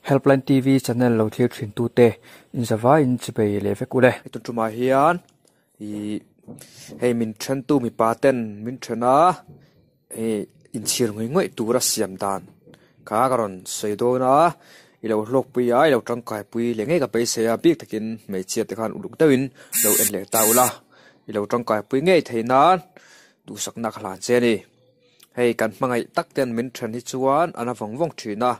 Helpline TV channel lo thlir thin tute in zavai in chipei leh vek ule. Hei tun tumah hian ih hei min then tu mipa ten min then a ih inchhir ngawih ngawih tura siam dan kha ka rawn sawi dawn a i lo hlawkpui a i lo tangkai pui leh ngei ka beisei a bik takin hmeichhia te khan uluk deuhin lo en leh ta ula i lo tangkai pui ngei thei nan duhsakna ka hlan che a ni. Hei kan hmangaih tak ten min then hi chuan an a vawng vawng thin a,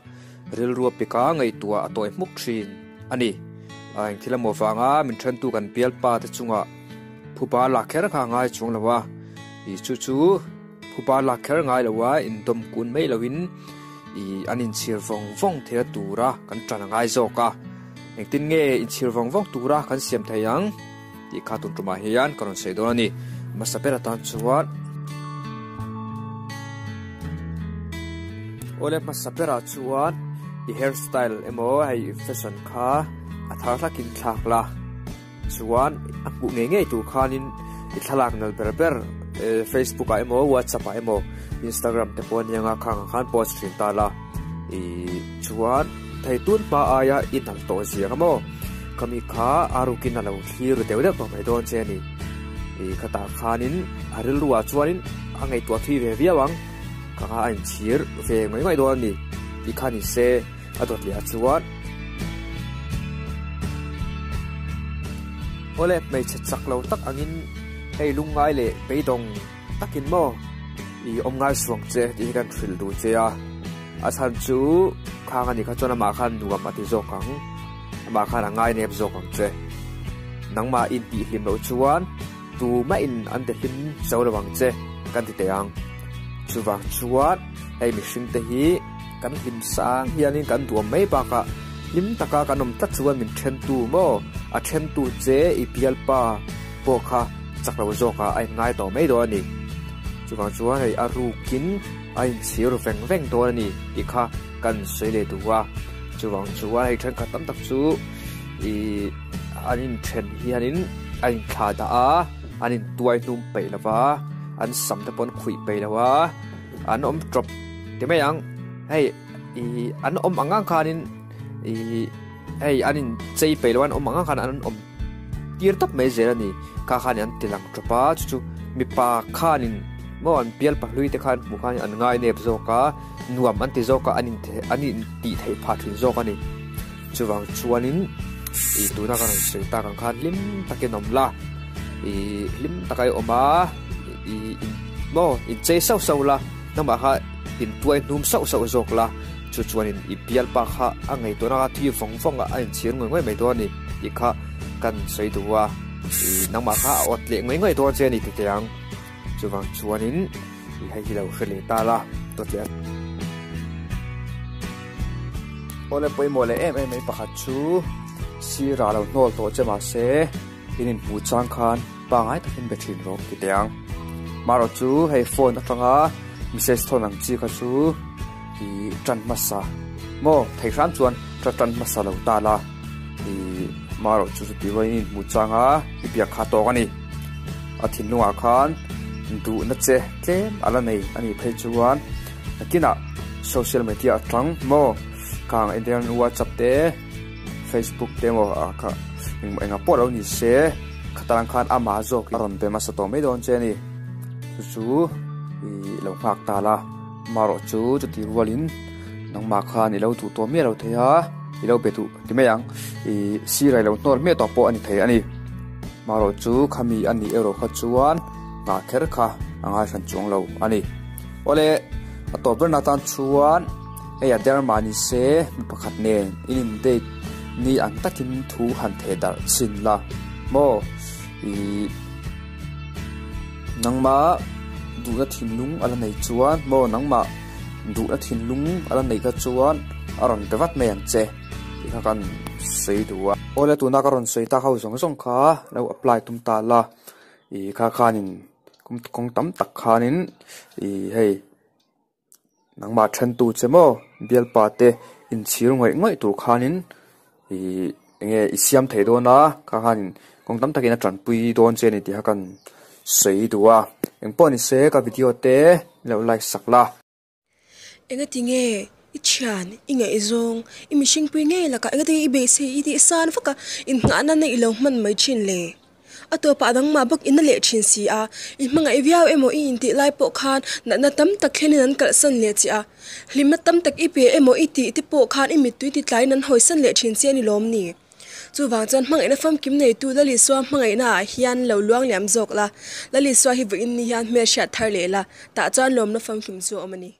rilru a pik a, ngaihtuah a tawi hmuk thin a ni. A engthil emaw vanga min thentu kan bialpa te chungah phuba lak kher kha a ngai chuang lo a, ih chu chu phuba lak kher ngai lo a, indawm kun mai loin ih an inchhir vawng vawng theih a tura kan tan a ngai zawk a. Engtin nge inchhir vawng vawng tura kan siam thei ang? Tih kha tun tumah hian ka rawn sawi dawn a ni. Hmasa ber atan chuan Awle hmasa berah chuan i hair style emaw hei fashion kha a thar hlakin thlak la chuan a hmuh ngei ngei tur khanin i thlalak nal ber ber Facebook ah emaw WhatsApp ah emaw Instagram te pawh anianga khang ang khan post thin ta la ih chuan thei tun hma aia i nal tawh ziang emaw. Khami kha a rukin a lo thlir deuh deuh tawh mai dawn che a ni. Ih khatah khanin a rilruah chuanin a ngaihtuah thui ve viau ang. Kha kha a inchhir ve ngawih ngawih dawn a ni tih kha ni se a dawt leh ah chuan. Awle hmeichhe chak lo tak angin hei lungngai leh beidawng takin maw i awm ngai suang che tih hi kan hrilh duh che a. A chhan chu khang a nih kha chuan amah khan nuam a ti zawk ang. Amah khan a ngai nep zawk ang che. Nangmah in tih hlim loh chuan tumah in an ti hlim zo lo ang che kan ti teh ang. Chuvang chuan hei mihring te hi kan hlim sang hianin kan duam mai bakah hlim taka kan awm tlat chuan min then tu maw a then tu che i bialpa pawh kha chak lo zawkah a inngai tawh mai dawn a ni. Chuvang chuan hei a rukin a inchhir veng veng dawn a ni tih kha kan sawi leh duh a. Chuvang chuan hei thenkhat tam tak chu ih an inthen hianin a inthlah dah a, an intuai hnum peih lo va, an sam te pawh an khuih peih lo a, an awm tawp ti mai ang. Hei ih an awm ang ang khanin ih hei an inchei peih lo a, an awm ang ang khan an awm tir tawp mai zel a ni. Kha khanin an ti lang tawp a, chu chu mipa khanin maw an bial pahlui te khan hmuh khanin an ngai nep zawk a. Nuam an ti zawk a, an an intih theih phah thin zawk a ni. Chuvang chuanin ih tuna ka rawn sawi tak ang khan hlim takin awm la, ih hlim taka i awm a, ih in maw inchei sauh sauh la, nangmah kha intuai hnum sauh sauh zawk la, chu chuanin i bialpa kha a ngaihtuahna kha thi vawng vawng a, a inchhir ngawih ngawih mai dawn a ni tih kha kan sawi duh a, ih nangmah kha a awt leh ngawih ngawih dawn che a ni tete ang. Chuvang chuanin i hei hi lo hre leh ta la dawt leh a. Awle pawimawh leh em em mai pakhat chu sir ah lo hnawl tawh che mahse in inhmuh chang khan pangai takin be thin rawh ti teh ang. Marawh chu hei phone atanga message thawn ang chi kha chu i tan hmasa maw thei hram chuan ta tan hmasa lo ta la i marawh chu chuti rualin in inhmuh changa i biak kha tawk a ni. A thinlungah khan duhna che tlem a la nei a nih phei chuan nakinah social media atang maw khang entir nan whatsapp te facebook te emaw ah kha engmah engah pawh lo ni se khatah khan amah zawk a rawn be hmasa tawh mai dawn che a ni chu chu ih lo nghak ta la marawh chu chuti rualin nangmah khan i lo duh tawh miah lo thei a i lo be duh ti mai ang ih sir a i lo hnawl miah tawh pawh a ni thei a ni. Marawh chu khami a nih erawh kha chuan nghah kher kha a ngai hran chuang lo a ni. Awle, a tawp ber na tan chuan hei a der mah ni se mi pakhat nen in in date ni ang takin thu han theh darh chhin la maw? Ih nangmah duhna thinlung a la nei chuan maw nangmah duhna thinlung a la neih kha chuan a rawn pe vat mai ang che. Tih kha kan sawi duh a. Awle tuna ka rawn sawi tak ho zawng zawng kha lo apply tum ta la ih kha khanin kawng tam tak khanin ih hei nangmah then tu che maw bialpa te inchhir ngawih ngawih tur khanin ih enge i siam thei dawn a kha khanin kawng tam takin a tanpui dawn che a ni tih kha kan sawi duh a engpawh ni se ka video te lo like sak la. Enga tinge I thian, i ngaihzawng, i mihringpui ngei lakah engati i beisei i tih san vak a, innghahna na i lo hman mai thin le? A tawpah dangmah bawk in a leh thin si a, i hmangaih viau emaw i intih lai pawh khan natna tam tak thlenin an kalhsan leh che a, hlimna tam tak i pe emaw i tih te pawh khan i mittui ti tlaiin an hawisan leh thin che a ni lawm ni? Chuvang chuan hmangaihna famkim neitu Lalisua hmangaihnaah hian lo luang liam zawk la, Lalisua hi vawiin ni hian hmelhriat thar leh la, tah chuan lawmna famkim chu a awm a ni.